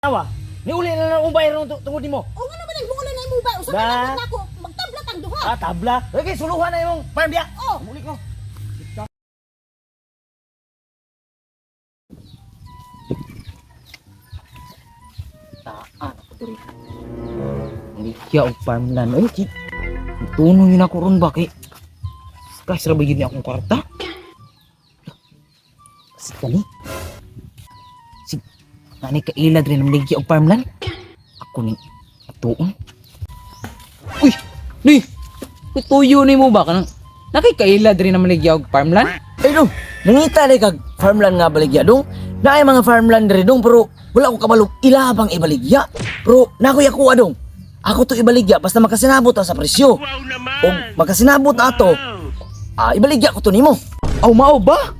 Awa, niuli na lang ubay ron tungod nimo. O nga naman ang buo na imong bay. Usa Ba? man lang ako magtabla tang duha. Ah, tabla. Okay, suluhan na imong farm diya. Oh. Muli ko. Taan ako diri. Maligya og farmland. Ay, ki. Tuno yun ako ron ba kay. Guys, ra ba yun akong kwarta? Kasi kani. Si nani kaila diri na maligya og farmland. Ako ni atuon. Uy, ni. Tuyo ni mo ba kanang Nakay kaila diri na maligya og farmland? Ay dong, nangita di kag farmland nga baligya dong. Naay mga farmland diri dong pero wala ko kabalo ila bang ibaligya. Pero nakoy ako adong. Ako to ibaligya basta makasinabot ta sa presyo. Og makasinabot na ato, ah, ibaligya ko to nimo. Aw mao ba?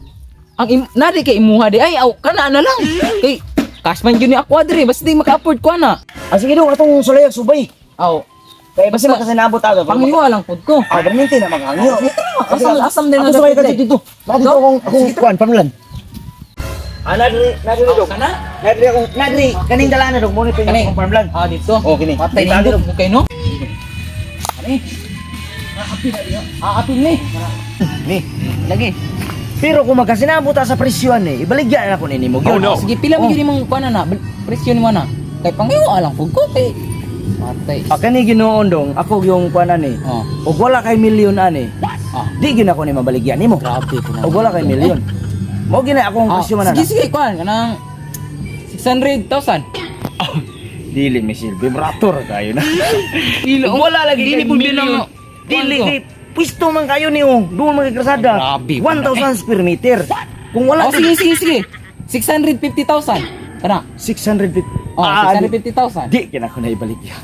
Ang nari kay imuha di ay aw kana na lang. Kay cash man gyud ni ako diri basta di maka-afford ko ana. Ah, sige dong, atong sulayag subay. Aw, Kay basta makasinabot ta ato. panghiwa lang pud ko. Ah, perminti na makangyo. Asam asam din Ako na subay ka dapit, eh. dito. Dito akong akong kuan farmland. Ah, nadri, nadri dong. Kana? Nadri akong nadri kaning dala na dong mo ni Kani. akong farmland. Ah, dito. Oh, kini. Patay Dito, ni dito. mo kay no. Ani. Aapil na diha. Aapil ni. Ni. Lagi. Pero kung magkasinabot ta sa presyo ani, ibaligya na ako ni nimo gyud. Oh, sige, pila Oh. mo gyud imong kuan na presyo ni mo na. Kay panghiwa lang pud ko kay patay. Ah, kani Ginoon dong, ako yung kuan ani. Oh. Og wala kay milyon ani, Ah, di gyud ako ni mabaligya nimo. grabe ko na. Og wala kay milyon. Mo gina akong Ah, presyo man sige ana. sige kuan kanang 600,000. Dili mi silbi brator kayo na. Dili, Ug wala lagi dili kay pud milyon. bilang Dili kay pwisto man kayo ni oh. Doon man kay krasada. Grabe, pala, 1,000 square meter. Kung wala Oh, sige, sige, sige. 650,000. Kana. 650. Oh, Ah, 650,000. Di kina ko na ibaligya.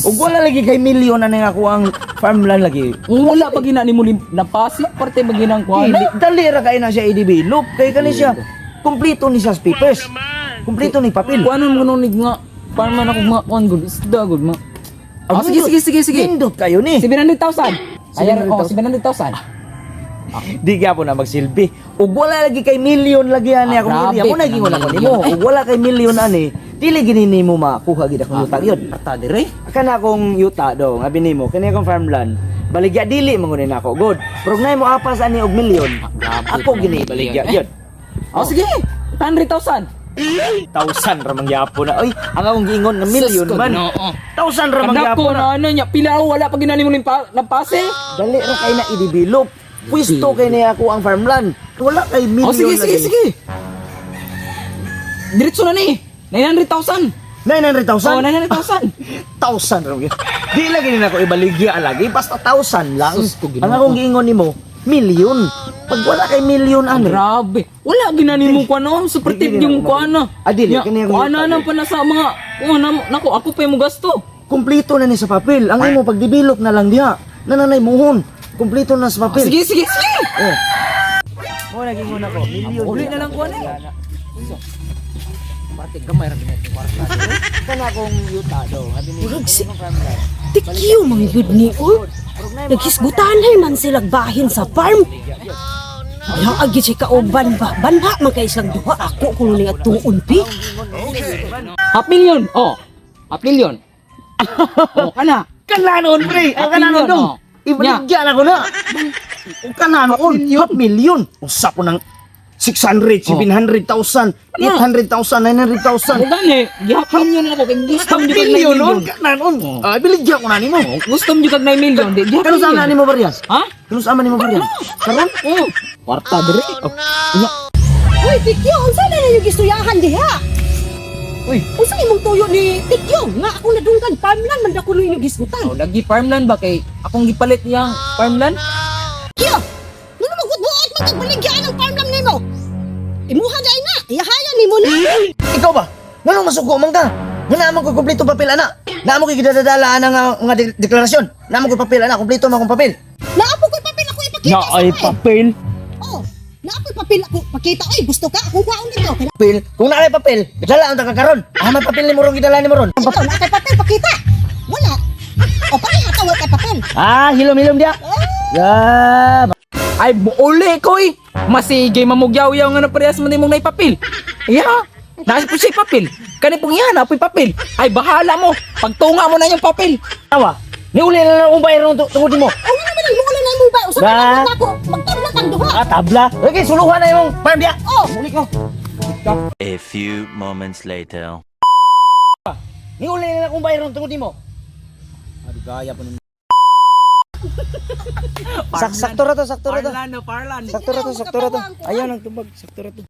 Ug wala lagi kay milyon na nga ako ang farmland lagi. Kung wala pa gina nimo napasi parte ba ginang kuan. Dili, dali ra kay na siya i-develop kay kani siya kumpleto ni siya sa papers. Kumpleto ni papel. Kuanon mo nunig nga farman ako mga kuan gud isda gud ma. Oh, sige, sige, sige, sige. Nindot kayo ni. 700,000. Ayan, oh, 700,000. 700,000. Di gyapon na magsilbi. Ug wala lagi kay milyon lagi ani Ah, akong grabe, area. Mo na gingon ako nimo. milyon. Ug wala kay milyon ani, dili gini nimo makuha gid akong yuta yun. Arta dire. Kana akong yuta dong, abi nimo, kani akong farmland. Baligya dili man gud nako. Good. Pero kung naay mo apas ani og milyon, Grabe, ako gini baligya milyon. yun. Oh, sige. 800,000. Thousand ra mangyapon na. Oy, ang akong giingon nga milyon Sus ko, man. Ginoo. Thousand ra Kadako mangyapon na. na ano niya pila ako wala pa gina nimo napase. Dali ra kay na i-develop. Pwisto kay niya ako ang farmland. Wala kay milyon Oh, sige, sige, lagi. sige. Diretso na ni. 900,000. 900,000? Oh, 900,000. Thousand ra gyud. Di lagi ni nako ibaligya lagi basta thousand lang. Sus ko, Ginoo. Ang akong giingon nimo, milyon. Pag wala kay milyon ani. Grabe. Wala ginani mo kuan no, super Di, tip di, di, yung ako kuan na. Ah, dili, Nya, kani akong Kuan na yuta, nang pa sa mga kuan na nako ako pa yung gasto. Kumpleto na ni sa papel. Ang imo pag-develop na lang diha. Nananay muhon. Kumpleto na sa Ah, papel. sige, sige, sige. Oh. Mo nagingon ako, milyon. Uli na lang kuan eh. Pati gamay ra gid kwarta. Kana akong yuta daw. Abi nimo. Murag si Tikyo man gyud ni oy. Naghisgutan man sila bahin sa farm. Wala gyud siya kauban ba. Banha man kay silang duha ako kung ning atuon pi. Half million. Oh. Half million. Oh, kana. Kananon pre, ang Half kananon million, dong. oh. Ibaligya na ko na. O kananon, half million. Usa ko ng 600, 700,000, 800,000, 900,000. Ano gani? Gi half million na ako kay gusto Half mo jud kag 9 million million. nun, kananon. Ah, ibaligya ko na nimo. Gusto mo jud kag 9 million, di gi half Kano sa million. nimo barya? Ha? Kano sa nimo barya? Karon? Oh, kwarta dire. Oh. Nya. Uy, Tikyo, unsa na ninyo gistuyahan diha? Uy. Unsa imong tuyo ni Tikyo? Nga ako nadunggan farmland man dako ninyo gisgutan. Oh, lagi farmland ba kay akong gipalit niyang farmland? Tikyo, ngano magbuot man kag baligyan ang farmland nimo? Imuha dai na, iyahayan nimo na. Ikaw ba? Nganong masuko man ka? Nga naman ko kumpleto papel ana. Naamo ko gidadala ana nga mga deklarasyon. Naamo ko papel ana, kumpleto man akong papel. Naapo ko'y papel ako ipakita sa eh. papel. Oh, naapoy papel ako pakita oy, gusto ka akong kwaon dito. Kaya Papel. Kung naa kay papel, gidala ang taga karon. Ah, may papel ni mo ron gidala ni mo ron. ikaw naa kay papel pakita. Wala. O pareha ka wala kay papel. Ah, hilom-hilom dia. Ya, Ay, buuli ko eh. Masigay mamugyaw-yaw nga na parehas man imong naipapil. Yeah. Nasa po siya papel. Kani pong iyan, apoy papel. Ay, bahala mo. Pagtunga mo na yung papel. Awa, niuli na lang akong bayro tungod nimo. Ano naman ang mula na imong bay? Usa Ba? ka lang ako, magtabla tang duha. Ah, tabla. Okay, suluhan na imong farm diya. Oh. Muli ko. A few moments later. Niuli na lang akong bayro tungod nimo. Adi gaya pa nun. Sakto ra to, sakto ra to. Parlan no, parlan. Sakto ra to, sakto ra to. Ayaw nang tubag, sakto ra to.